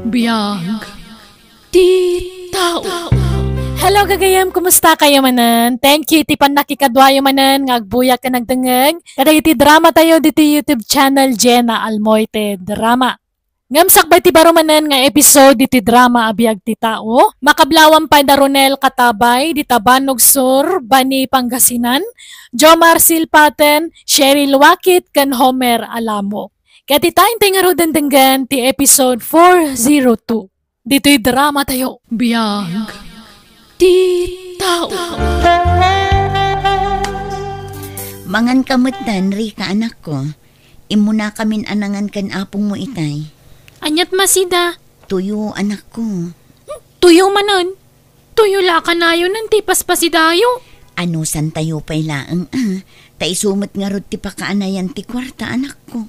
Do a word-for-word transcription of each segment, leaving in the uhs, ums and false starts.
Biag ti tao. Hello, gagayem. Kumusta kayo manen? Thank you iti pannakikaduayo manen nga agbuyak ken agdengngeg kadagiti drama tayo ditoy YouTube channel Jenna Almoite Drama. Ngem sakbay ti baro manen nga episode ditoy drama a Biag ti Tao, makablawan pay da Ronel Katabay, di Tabanog Sur, Bani, Pangasinan, Jomar Silpaten, Cheryl Wakit, ken Homer Alamo. Ket ita, intay ngarud denggen ti episode four zero two. Ditoy drama tayo, Biag ti Tao. Mangan ka met, Rika, anakko. Immunakamin a nangan ken apongmo itay. Aniat masida? Tuyo, anakko. Tuyo manen? Tuyo la a kanayonen ti paspasidayo. Anusantayo pay laeng a, ta isu met ngarud ti pakaanayan ti kuarta, anakko.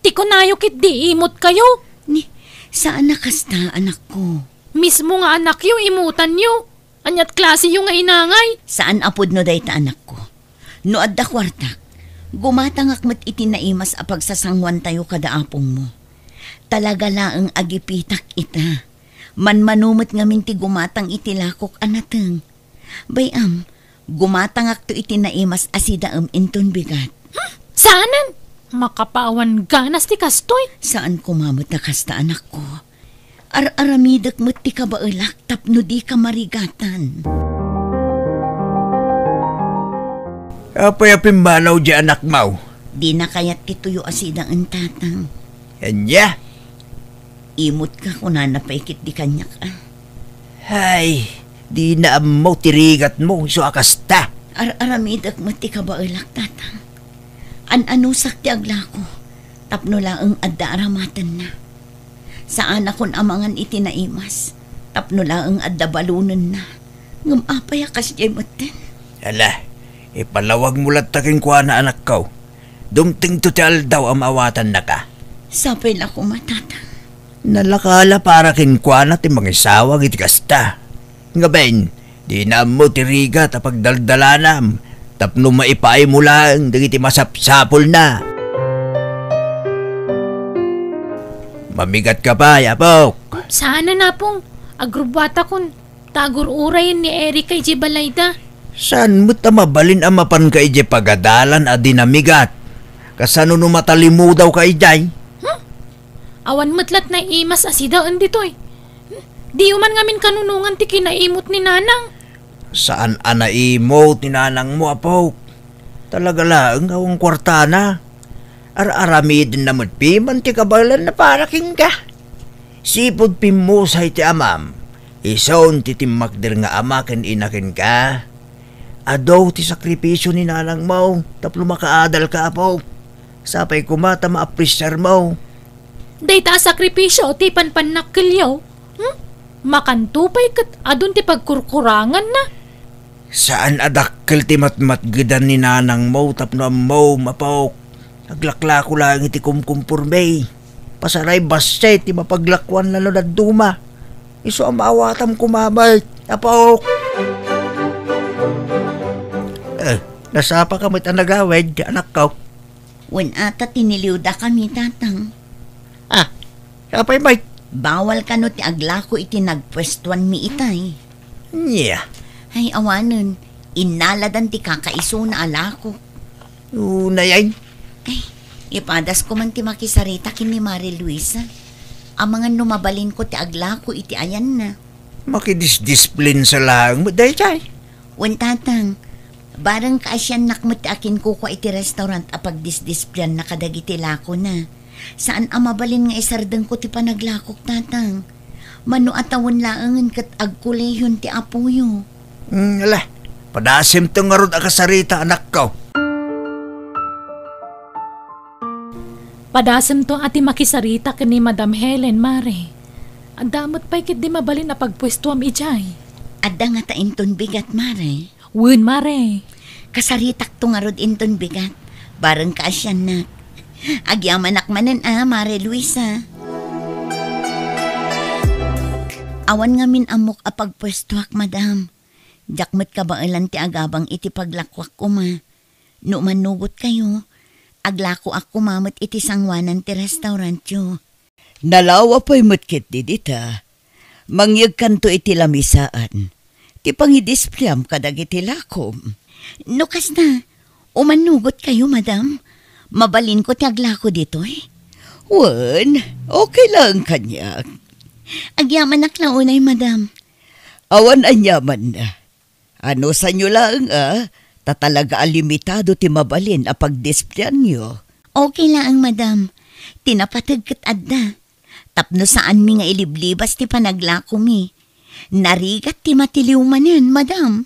Ti kunayo ketdi imotkayo. Ni, saan a kasta, anakko. Mismo nga anakyo, imotanyo. Aniat klaseyo nga inangay? Saan a pudno dayta, anakko. No adda kuartak, gumatangak met iti naimas a pagsasanguantayo kada apongmo. Talaga laeng agipitak ita. Manmano met ngamin ti gumatang iti lakok a nateng. Bay-am, gumatangakto iti naimas a sidaem inton bigat. Hmm, saanen? Makapaawan ganas ti kastoy. Saan koma met a kasta, anakko. Ar-aramidek met ti kabaelak tapno dika marigatan. Apay a pimmanaw di anakmo? Dina kayat ti tuyo a sidaen, tatang. Ania? Imotka, kunana pay ketdi kaniak a. Hay, dina ammo ti rigatmo, isu a kasta. Ar-aramidek met ti kabaelak, tatang. An-anusak ti aglako, tapno laeng adda aramatenna. Saanakon a mangan iti naimas, tapno laeng adda balonenna. Ngem apay a kasdiay metten? Ala, ipalawagmo latta kenkuana, anakko. Dumtengto ti aldaw a maawatannaka. Sapay la koma, tatang. Nalaka la para kenkuana ti mangisawag iti kasta. Ngaben, dina ammo ti rigat a pagdaldalanam tapno maipaaymo laeng dagiti masapsapulna. Mamigatka pay, apok. Saanen, apong. Agrubbuatakon ta agur-urayen ni Erika idiay balayda. Saan met a mabalin a mapanka idiay pagadalan a di namigat? Kasano no matalimudawka idiay? Hmm? Awan met lat naimas a sidaen ditoy. Diyo man ngamin kanunongan ti kinaimot ni Nanang. Saan a naimot ni Nanangmo, apok. Talaga laeng awan kuartana. Ar-aramidenna met piman ti kabaelanna para kenka. Sipud pimmusay ti amam, isun ti timmakder nga ama ken ina kenka. Adu ti sakripisio ni Nanangmo tapno makaadalka, apok. Sapay koma ta maapresiarmo. Dayta a sakripisio ti panpannakkelyo. Hmm? Makanto pay ket adun ti pagkurkuranganna. Saan a dakkel ti matmatgedan ni Nanangmo tapno ammom, apok. Aglaklako laeng iti kumkumporme. Pasaray bassit ti mapaglakuanna no dadduma. Isu a maawatam koma met, apok. Eh, nasapaka met a nagawid, anakko? Wen ata tiniliwdakami, tatang. Ah, apay met? Bawal kano ti aglako iti nagpuestuanmi itay? Nia? Ay, awanen. Innaladan ti kakaisuna a lako. Unay ay. Ay, ipadasko man ti makisarita ken ni Mare Luisa. Amangan no mabalinko ti aglako iti ayanna. Makidisdisplin sa laeng met daytoy. Wen, tatang, bareng kaasiannak met ti akinkukua iti restaurant a pagdisdisplianna kadagiti lakona. Saan a mabalin nga isardengko ti panaglakok, tatang. Mano a tawen laengen ket agkolehion ti apoyo. Mm, ala, padasemto ngarud a kasarita, anakko. Padasemto a ti makisarita ken ni Madam Helen, Mare. Adda met pay ketdi mabalin a pagpuestoam idiay? Adda ngata inton bigat, Mare. Wen, Mare. Kasaritakto ngarud inton bigat. Bareng kaasiannak. Agyamanak manen a, Mare Luisa. Awan ngamin ammok a pagpuestoak, madam. Diak met kabaelan ti agabang iti paglakuak koma. No mannugotkayo, aglakoak koma met iti sanguanan ti restaurantyo. Nalawa pay met ketdi dita. Mangyegkanto iti lamisaan ti pangidisplayam kadagiti lakom. No kasta, umannugot kayo, madam. Mabalinko ti aglako ditoy. Wen, okay lang kaniak. Agyamanak la unay, madam. Awan aniamanna. Anusanyo laeng a, ta talaga a limitado ti mabalin a pagdisplayannyo. Okay laeng, madam. Ti napateg ket adda. Tapno saanmi nga iliblibas ti panaglakomi. Narigat ti matiliw manen, madam.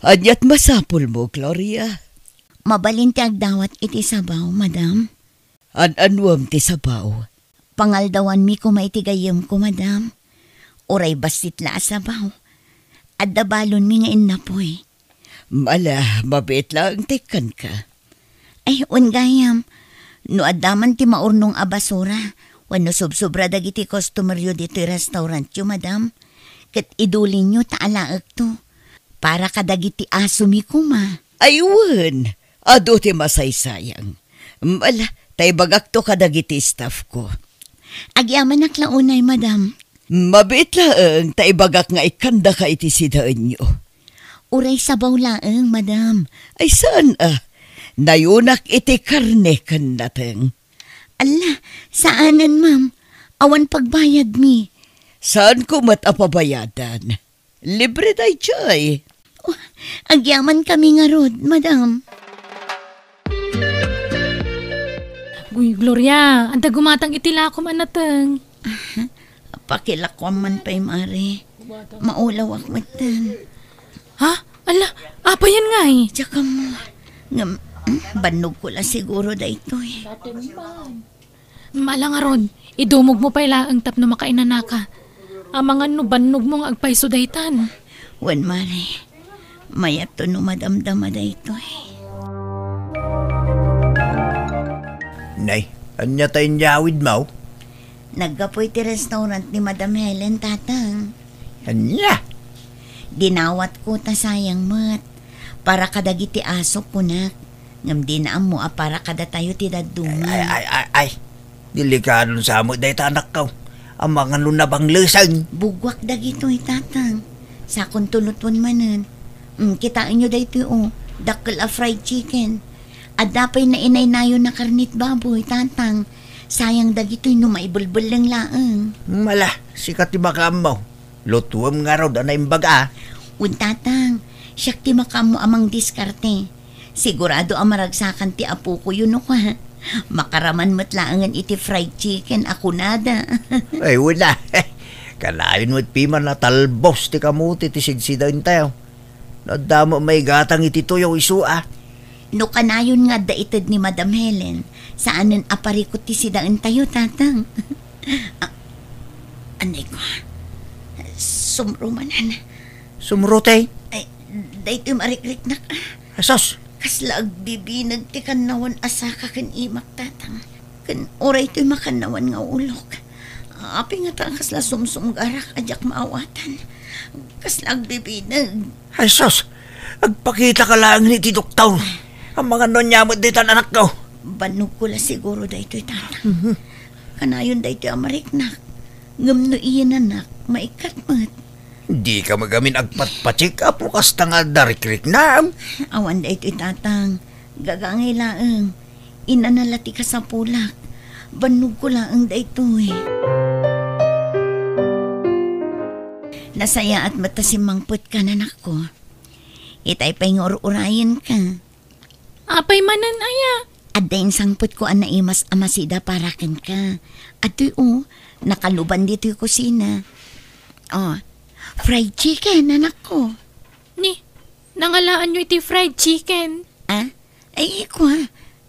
Aniat masapulmo, Gloria? Mabalin ti agdawat iti sabaw, madam. An-anuam ti sabaw? Pangaldawanmi koma iti gayyemko, madam. Uray bassit la a sabaw. Adda balonmi nga innapoy. Ala, mabiit laeng ti ikkanka. Ay, wen gayam. No adda man ti maurnong a basura, wenno sobsobra dagiti customeryo ditoy restaurantyo, madam, ket idulinyo ta alaekto. Para kadagiti asomi koma. Ay, wen, adu ti masaysayang. Ala, ta ibagakto kadagiti staffko. Agyamanak la unay, madam. Mabiit laeng ta ibagak nga ikkandaka iti sidaenyo. Uray sabaw laeng, madam. Ay, saan a? Nayunak iti karne ken nateng. Ala, saanen, ma'am. Awan pagbayadmi. Saanko met a pabayadan? Libre daytoy. Oh, agyamankami ngarud, madam. Uy, Gloria, adda gumatang iti lakom a nateng. Pakilakuam man pay, Mare. Maulawak metten. Ha? Ala, apayen ngay? Diak ammo. Ngem, mm, bannogko la siguro daytoy. Ala ngarud, idumogmo pay laeng tapno makainanaka. Amangan no bannogmo nga agpayso daytan. Wen, Mare. Mayatto no madamdama daytoy. Nay, ania ta inyawidmo? Naggapu iti restaurant ni Madam Helen, Tatang. Ania? Dinawatko ta sayang met. Para kadagiti asok, kunak. Ngem dina ammo a para kadatayo ti dadduma. Ay, ay, ay, ay. Delikadon sa met dayta, anakko. Amangan no nabanglesen. Bugwak dagitoy, Tatang. Sakonto lutuon manen. Mm, kitaenyo daytoy, o. Dakkel a fried chicken. Adda pay nainaynayon a karnet baboy, Tatang. Sayang dagitoy no maibelbelleng laeng. Mala, sika ti makaammo. Lutuem ngarud a naimbag a. Wen, Tatang, siak ti makaammo a mangdiskarte. Sigurado a maragsakan ti apokoyo no kua. Makaraman met laengen iti fried chicken a kunada. Ay, wen a. Kanayon met piman a talbos ti kamote ti sidsidaentayo. No adda met maigatang iti tuyo isu a. No kanayon nga adda ited ni Madam Helen, saanen a parikut ti sidaentayo, Tatang. Ah, anay ko. Sumro manen. Sumro, te? Ay, daytoy marikriknak. Asos! Kasla agbibineg ti kannawan a saka ken imak, Tatang. Ken uray toy makannawan nga ulok. Apay ngata a kasla sumsumgarak a diak maawatan? Kasla agbibineg. Ay, sus! Agpakitaka laeng iti doktor. Amangan no ania met daytan, anakko. Bannogko la siguro daytoy, Tatang. Mhm. Kanayon daytoy a mariknak. Ngem no iyenanak, maikkat met. Dika magamin agpatpatik, apo, kasta nga adda rikriknam. Awan daytoy, Tatang. Gagangay laeng. Inana la ti kasapulak. Bannogko laeng daytoy. Nasayaat met ta simmangpetka, anakko. Itay pay nga ur-urayenka. Apay manen aya? Adda insangpetko a naimas a masida para kenka. Adtoy, o, nakaluban ditoy kusina. O, fried chicken, anakko. Ni, nangalaanyo iti fried chicken? Ah? Ay, kua.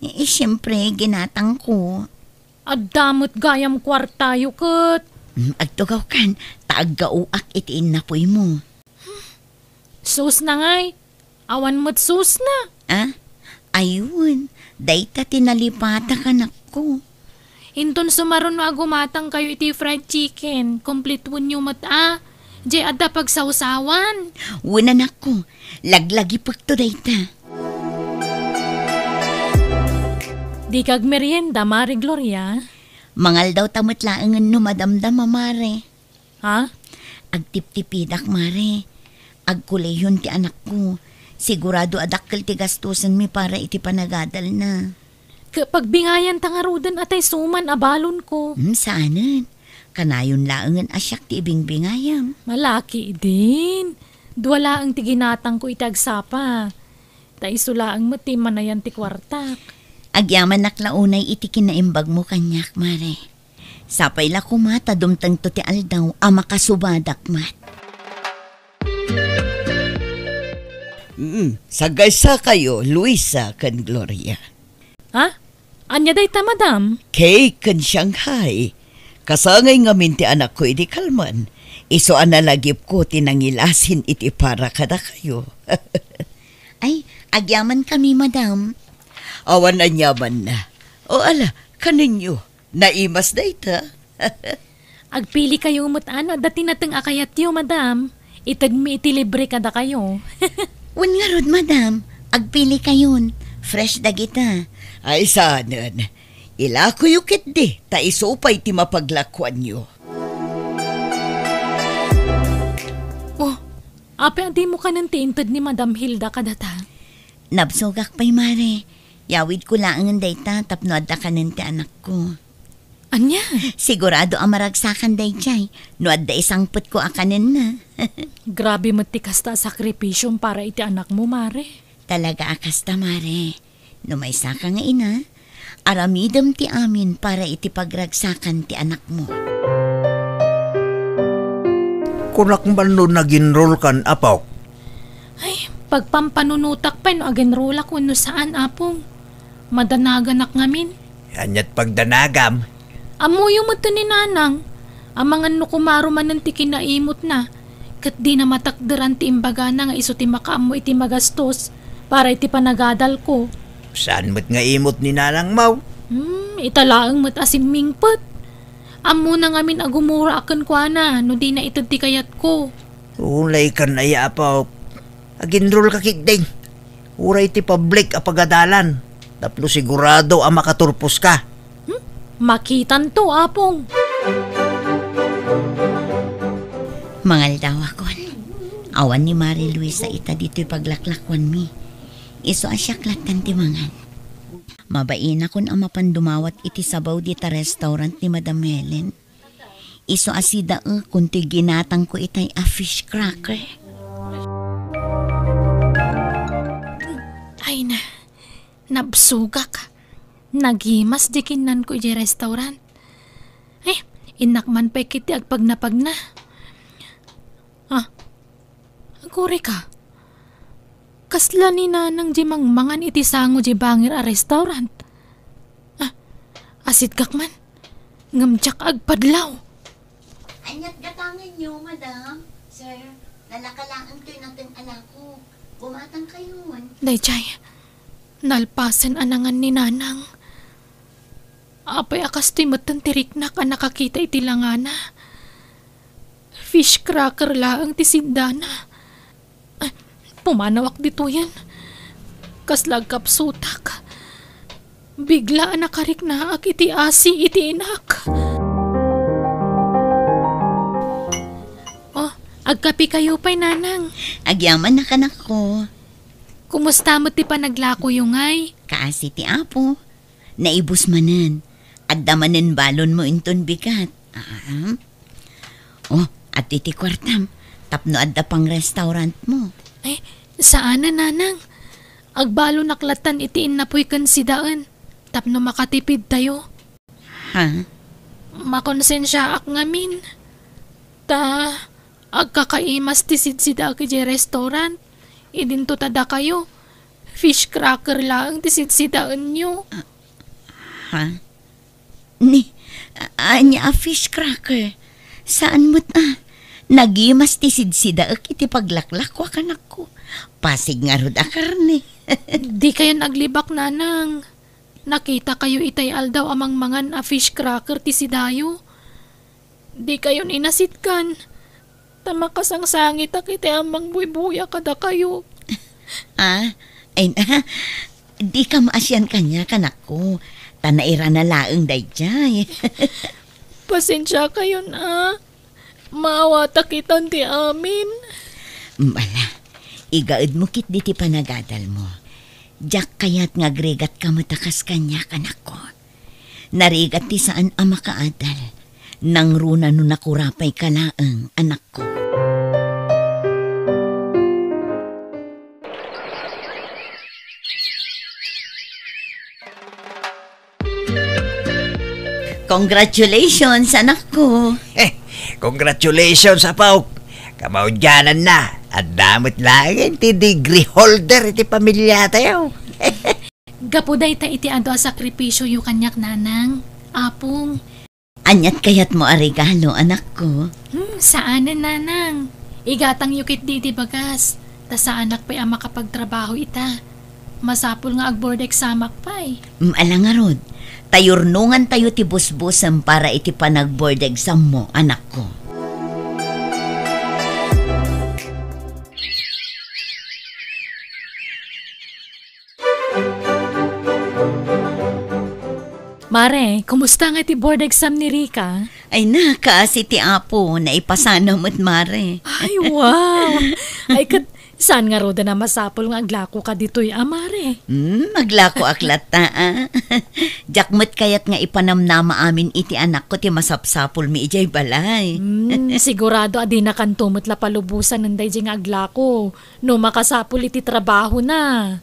Eh, siyempre, ginatangko. Adda met gayam kuartayo ket. Mm, agtugawkan, ta aggauak iti innapoymo. Sus na ngay, awan met sus na. Ah? Ayun, dayta ti nalipatak, anakko. Inton sumaruno a gumatangkayo iti fried chicken, kompletuenyo met a. Diay adda pagsawsawan. Wen, anakko, laglagipekto dayta. Dika agmerienda, Mare Gloria? Mangaldaw ta met laengen no madamdama, Mare. Ha? Agtiptipidak, Mare. Agkolehion ti anakko. Sigurado a dakkel ti gastusenmi para iti panagadalna. Ket pagbingayan ta ngaruden a tay suman a balonko. Hmm, saanen. Kanayon laengen a siak ti ibingbingayam. Malaki idin. Dua laeng ti ginatangko iti agsapa. Ta isu laeng met ti immanayan ti kuartak. Agyamanak la unay iti kinaimbagmo kaniak, Mare. Sapay la koma ta dumtengto ti aldaw a makasubadak met. Mm, sagaysa kayo, Luisa ken Gloria. Ha? Ania dayta, madam? Cake ken Shanghai. Kasangay ngamin ti anakko idi kalman. Isu a nalagipko ti nangilasin iti para kadakayo. Ay, agyamankami, madam. Awan aniamanna. O ala, kanenyo. Naimas dayta. Agpilikayo met, a, no adda ti nateng a kayatyo, madam. Itedmi iti libre kadakayo. Wen ngarud, madam. Agpilikayon. Fresh dagita. Ay, saanen. Ilakoyo ketdi, ta isu pay ti mapaglakoanyo. Oh, apay a dimo kanen ti inted ni Madam Hilda kadata? Nabsogak pay, Mare. Yawidko laengen dayta tapno adda kanen ti anakko. Ania? Sigurado a maragsakan daydiay no adda isangpetko a kanenna. Grabe met ti kasta a sakripisiom para iti anakmo, Mare. Talaga a kasta, Mare. No maysaka nga ina, aramidem ti amin para iti pagragsakan ti anakmo. Kunak man no nag-enroll kan, apok. Ay, pagpampanunotak pay no ag-enrollak wenno saan, Apong. Madanaganak ngamin. Aniat pagdanagam? Ammoyo met ni Nanang. Amangan no kumaro manen ti kinaimutna, ket dina matakderan ti imbagana nga isu ti makaammo iti magastos para iti panagadalko. Saan met nga imut ni Nanang, maw? Hmm, ita laeng met a simmingpet. Ammona ngamin a gumura a kenkuana no dina ited ti kayatko. Ulay kan aya, apok. Ag-enroll ka ketdi. Uray ti public a pagadalan. Tapno sigurado a makaturpos ka. Hmm? Makitanto, Apong. Mangaldawakon. Awan ni Mare Luisa ita ditoy paglaklakuanmi. Isu a siak lattan ti mangan. Mabainakon a mapan dumawat iti sabaw dita restaurant ni Madam Helen. Isu a sidaekon ti ginatangko itay a fish cracker. Ay na, nabsogak. Nagimas di kinnanko idiay restaurant. Eh, innak man pay ket ti agpagnapagna. Ah, agurayka. Kasla ni Nanang di mangmangan iti sango di bangir a restaurant. Ah, asitkak man. Ngem diak agpadlaw. Aniat gatangenyo, madam? Sir, nalaka laeng toy nateng a lako. Bumatang kayon. Daydiay, nalpasen a nangan ni Nanang. Apay a kastoy metten ti riknak a nakakita iti langana? Fish cracker laeng ti siddana. Ah, pumanawak ditoyen. Kasla agkapsutak. Bigla a nakariknaak iti asi iti inak. Oh, agkapikayo pay, Nanang. Agyamanak, anakko. Kumusta met ti panaglakoyo ngay? Kaasi ti Apo. Naibus manen. Adda manen balonmo inton bigat. Ah. Oh, adtoy ti kuartam. Tapno adda pang restaurantmo. Ay, saan a, Nanang. Agbalonak lattan iti innapoy ken sidaen. Tapno makatipidtayo. Ha? Makonsensiaak ngamin. Ta, agkakaimas ti sidsidaak idiay restaurant. Idinto ta dakayo, fish cracker laeng ti sidsidaenyo. Ah, ha? Ni, a-, ania a fish cracker? Saan met a? Nagimas ti sidsidaek iti paglaklako a kanakko. Pasig ngarud a karne. Dikayon aglibak, Nanang. Nakitakayo itay aldaw a mangmangan a fish cracker ti sidayo. Dikayon inasitkan, ta makasangsangitak iti ammang buybuya kadakayo. Ah, ay na, dika maasian kaniak, anakko. Ta nairana laeng daydiay. Pasensiakayon a. Maawatak itan ti amin. Ala, igaedmo ketdi ti panagadalmo. Diak kayat nga agrigatka met a kas kaniak, anakko. Narigat ti saan a makaadal. Nangruna no nakurapayka laeng, anakko. Congratulations, anakko. Eh, congratulations, apok. Kamaudiananna, adda met laeng ti degree holder iti pamiliatayo. Gapu dayta iti adu a sakripisioyo kaniak, nanang, apong. Aniat kayatmo a regalo, anakko? Hmm, saanen, nanang. Igatangyo ketdi iti bagas, ta saanak pay a makapagtrabaho ita. Masapul nga ag-board examak pay. Mm, ala ngarud, tayurnongantayo ti busbusem para iti panag-board exammo, anakko. Mare, kumusta nga ti board exam ni Rica? Ay na, kaasi ti Apo, naipasana met, Mare. Ay, wow! Ay, ket, saan ngaruden a masapul nga aglakoka ditoy, a, Mare? Hmm, aglakoak latta, a. Diak met kayat nga ipanamnama amin iti anakko ti masapsapulmi idiay balay. Hmm, sigurado a dinakanto met la palubosanen daydiay nga aglako. No makasapul iti trabahona.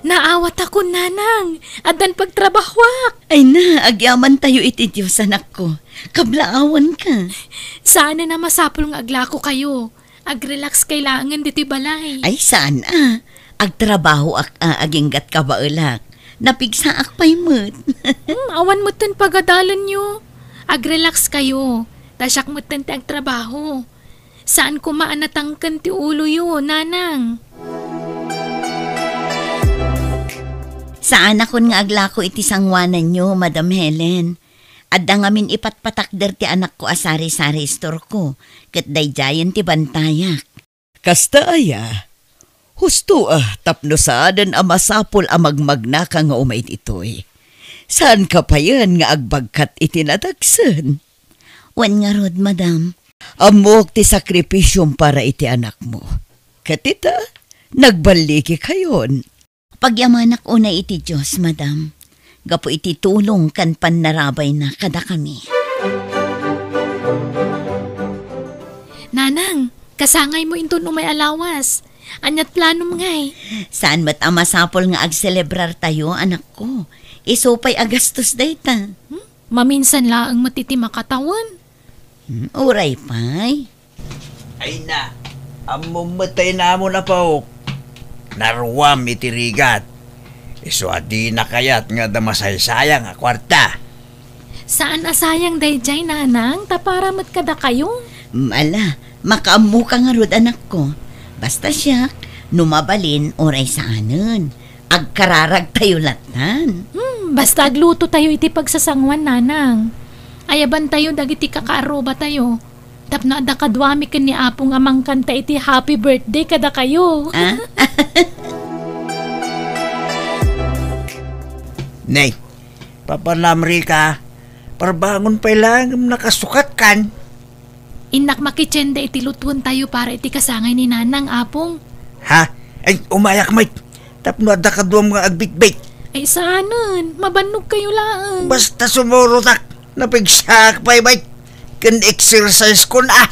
Naawatakon, nanang. Addan pagtrabahoak. Ay na, agyamantayo iti Dios, anakko. Kablaawanka. Saanen a masapul nga aglakokayo. Ag-relaxkay laengen ditoy balay. Ay, saan a. Agtrabahoak a aginggat kabaelak. Napigsaak pay met. Hmm, awan metten pagadalenyo. Ag-relaxkayo. Ta siak metten ti agtrabaho. Saan koma a natangken ti uloyo, nanang. Saanakon nga aglako iti sangoananyo, Madam Helen. Adda ngamin ipatpatakder ti anakko a sari-sari store ko, ket daydiayen ti bantayak. Kasta aya, husto a tapno saanen a masapul a magmagnaka nga umay ditoy. Saanka payen nga agbagkat iti nadagsen? Wen ngarud, madam. Ammok ti sakripisiom para iti anakmo. Ket ita, nagballikikayon. Pagyamanak unay iti Dios, madam, gapu iti tulong ken pannarabayna kadakami. Nanang, kasangaymo inton umay a lawas. Aniat planom ngay? Saan met a masapul nga agselebrartayo, anakko. Isu pay a gastos dayta. Hmm? Maminsan laeng met iti makatawen. Hmm, uray pay. Ay na, ammom met ta inamon, apok. Naruam iti rigat. Isu a dina kayat nga adda masaysayang a kuarta. Saan a sayang daydiay, nanang, ta para met kadakayo. Mm, ala, makaammoka ngarud, anakko. Basta siak, no mabalin, uray saanen. Agkararagtayo lattan. Hmm, basta aglutotayo iti pagsasangoan, nanang. Ayabantayo dagiti kakaarrubatayo. Tapno adda kaduami ken ni Apo nga mangkanta iti happy birthday kadakayo. Ah? Nay, papanam, Rica, parbangon pay laeng nakasukatkan. Innak makitienda iti lutuentayo para iti kasangay ni Nanang, Apong. Ha? Ay, umayak met. Tapno adda kaduam nga agbitbit. Ay, saanen. Mabannogkayo laeng. Basta sumurotak. Napigsaak pay met. Ken exercise kon, ah.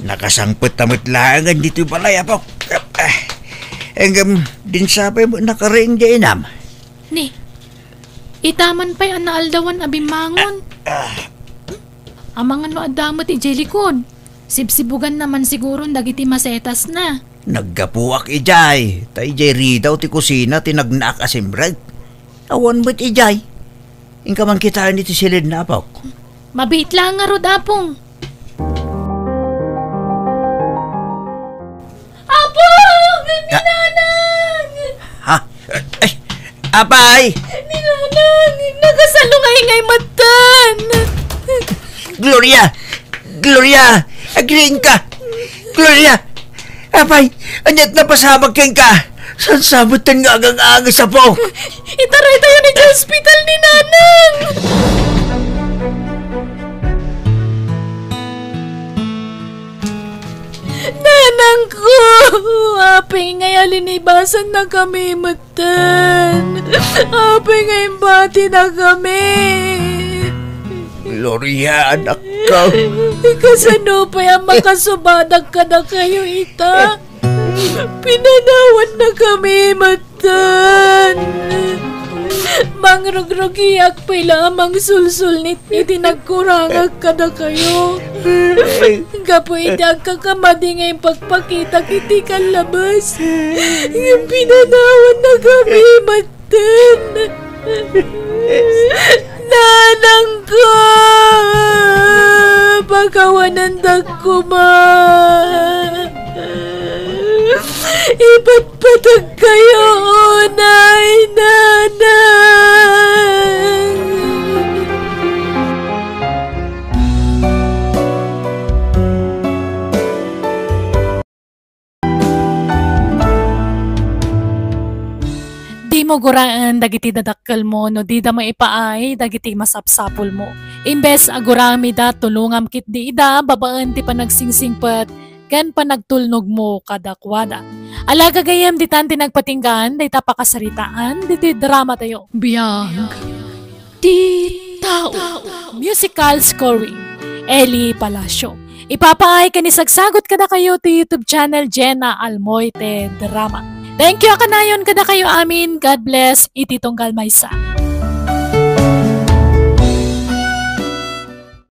Nakasangpet ta met laengen ditoy balay, Apok. Ah, ngem, dinsa pay met nakariing diay inam. Ni, ita man pay a naaldawan a bimmangon. Ah, ah. Amangan no adda met idiay likod. Sibsibuganna man siguron dagiti masetasna. Naggapuak idiay, ta idiay ridaw ti kusina ti nagnaak a simrek. Awan met idiay. Inka man kitaen iti siled na, Apok. Mabiit laeng ngarud, Apong. Apong! Ni Nanang! Ha? Ay, apay! Ni Nanang! Nakasalungay ngay metten! Gloria! Gloria! Agriingka! Gloria! Apay, ania't napasamak kenka? Saan sa met nga agang-anges, Apo? Itaraytayo idiay ospital ni Nanang! Nanangko! Apay ngay a linibasanakami metten? Apay ngay imbatinak kami? Gloria, anakko. Kasano pay a makasubadak kadakayo ita? Pinanawannakami metten. Mangrugrugiak pay la a mangsulsulnit iti nagkurangak kadakayo. Gapu iti agkakamadi nga impakpakitak iti kallabas, ngem pinanawannakami metten. Nanangko! Pakawanandak koma! Ipatpatagkayo unay, Nanang! Dimo guraen dagiti dadakkelmo no dida maipaay dagiti masapsapulmo. Imbes a guramida, tulongam ketdi ida babaen ti panagsingsingsingpet ken panagtulnogmo kadakuada. Ala, gagayyem, ditan ti nagpatinggaan dayta pakasaritaan ditoy dramatayo. Biag ti tao. Musical scoring, Eli Palacio. Ipapaay ken isagsagut kadakayo ti YouTube channel Jenna Almoite Drama. Thank you a kanayon kadakayo amin. God bless iti tunggal maysa.